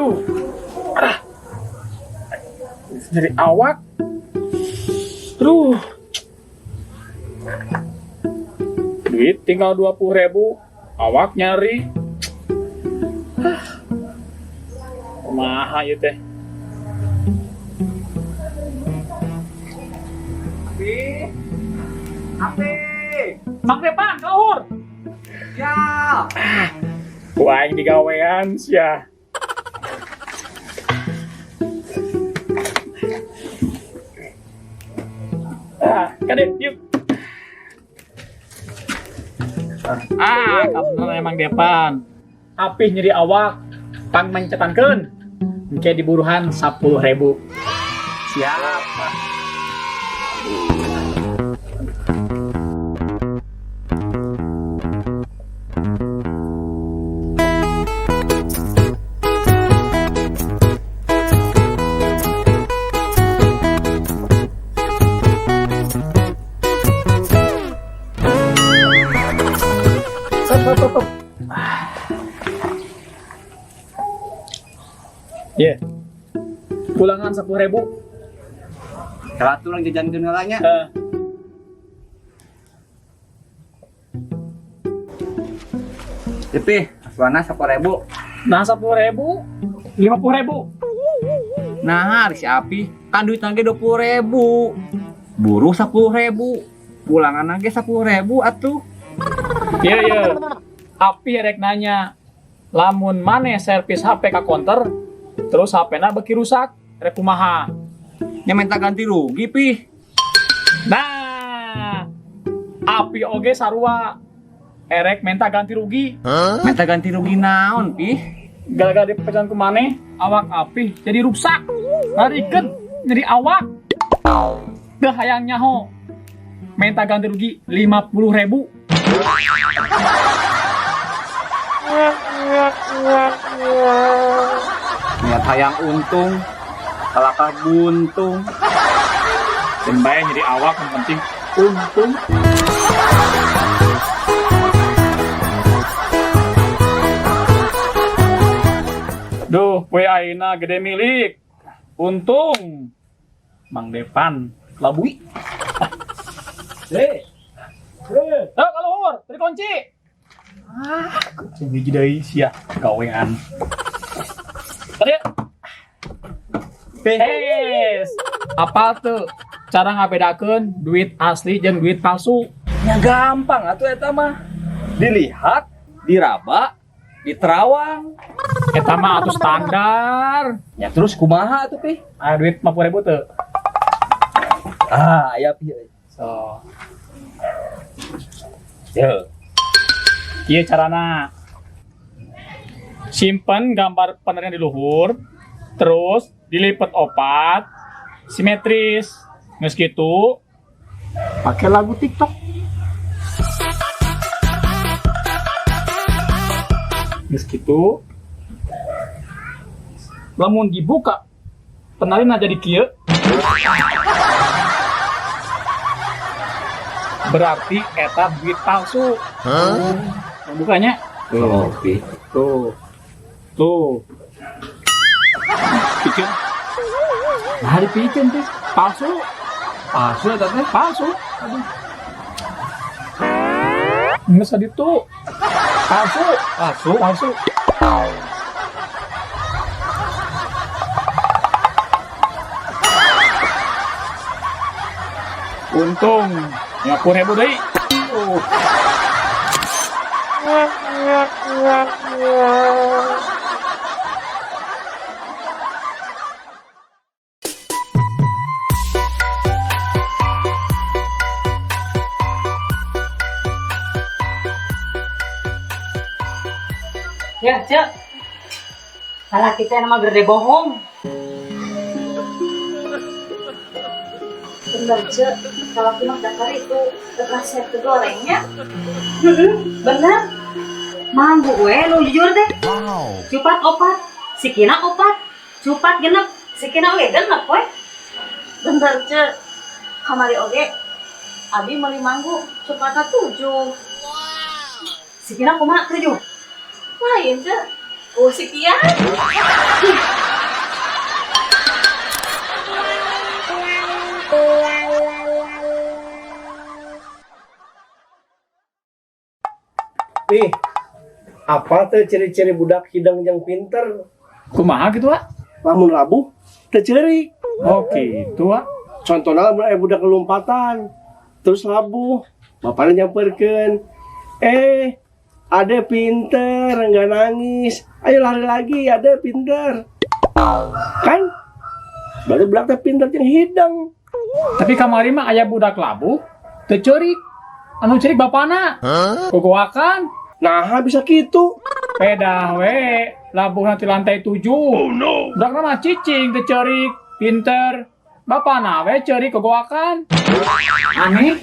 Aduh. Ah. Jadi awak. Aduh. Duit tinggal 20.000, awak nyari. Ah. Kumaha ieu teh? Api. Api. Mang Depan, luhur. Ya. Ah. Ku aing digawean sia. Ah, kade, yuk. Ah, kabeneran emang Depan. Api nyeri awak, pang mencetankeun. Engke diburuhan 10.000. Siap. Ye. Pulangan 10.000. Kalau tuh orang jajan kenalanya. Tapi, asuana 10.000. Nah, 10.000, 50.000. Nah, hari si Api kan duit lagi 20.000. Buruh 10.000. Pulangan lagi 10.000 atuh. Iya, iya. Api rek nanya, lamun maneh servis HP ka konter, terus H P-na beki rusak, rek kumaha? Nya minta ganti rugi, Pi. Nah, Api oge sarua. Erek minta ganti rugi. Hah? Minta ganti rugi naon, Pi? Gara-gara dipesan ku maneh, awak Api jadi rusak. Narikeun jadi awak. Teu hayang nyaho. Minta ganti rugi 50.000. Niat hayang untung, kalakah buntung. Dan bae jadi awak yang penting untung. Duh, we ayeuna gede milik. Untung. Mang Depan labui. Eh. Eh, kaluhur, tadi kunci. Ah, kunci hiji deui sia gawean. Tadi. Yes. Apa tuh cara ngabedakeun duit asli jeung duit palsu? Ya gampang atuh eta mah. Dilihat, diraba, diterawang. Eta mah atuh standar. Ya terus kumaha atuh, Pi? Ah, duit 50.000 teu. Ah, aya Pi. So. Yo. Ieu carana. Simpen gambar penernya di luhur, terus dilipet opat, simetris. Geus kitu, pakai lagu TikTok. Geus kitu, lamun dibuka, penarina jadi kieu. Berarti eta duit palsu. Hah? Bukanya. Tuh. Oke. Tuh. Tuh. Pikir. Nah, dipikir teh. Palsu. Palsu eta teh? Palsu. Aduh. Nggak sadit tuh. Palsu. Palsu. Palsu. Untung. 50.000 deui. Ya, Cek. Salah kita nama gede bohong. Bener, Cek. Kalau kita daftar itu resep gorengnya. Bener. Mambu gue, lu jujur deh. Wow. Cupat opat, sikina opat, cupat genep, sikina oge genep we. Bener, Cek. Kamari oge, abi meuli manggu cupatna 7. Sikina kumaha 7? Lain, Cek. Oh, si Kian. Ih, apa tuh ciri-ciri budak hideng yang pinter? Kumaha gitu, Wak? Lamun labuh, teu ceurik. Oh gitu, Wak. Contohnya lamun aya budak lompatan, terus labuh, bapaknya nyamperkeun. Eh, ade pinter, nggak nangis. Ayo lari lagi, ade pinter. Kan? Berarti budak teh pinter jeung hideng. Tapi kamari mah aya budak labuh, teu ceurik. Anu ceurik bapana. Gogoakan. Nah, bisa gitu. Pedah we, labuh nanti lantai 7. Oh no. Budak mah cicing teu ceurik, pinter. Bapana we ceurik gogoakan. Aneh.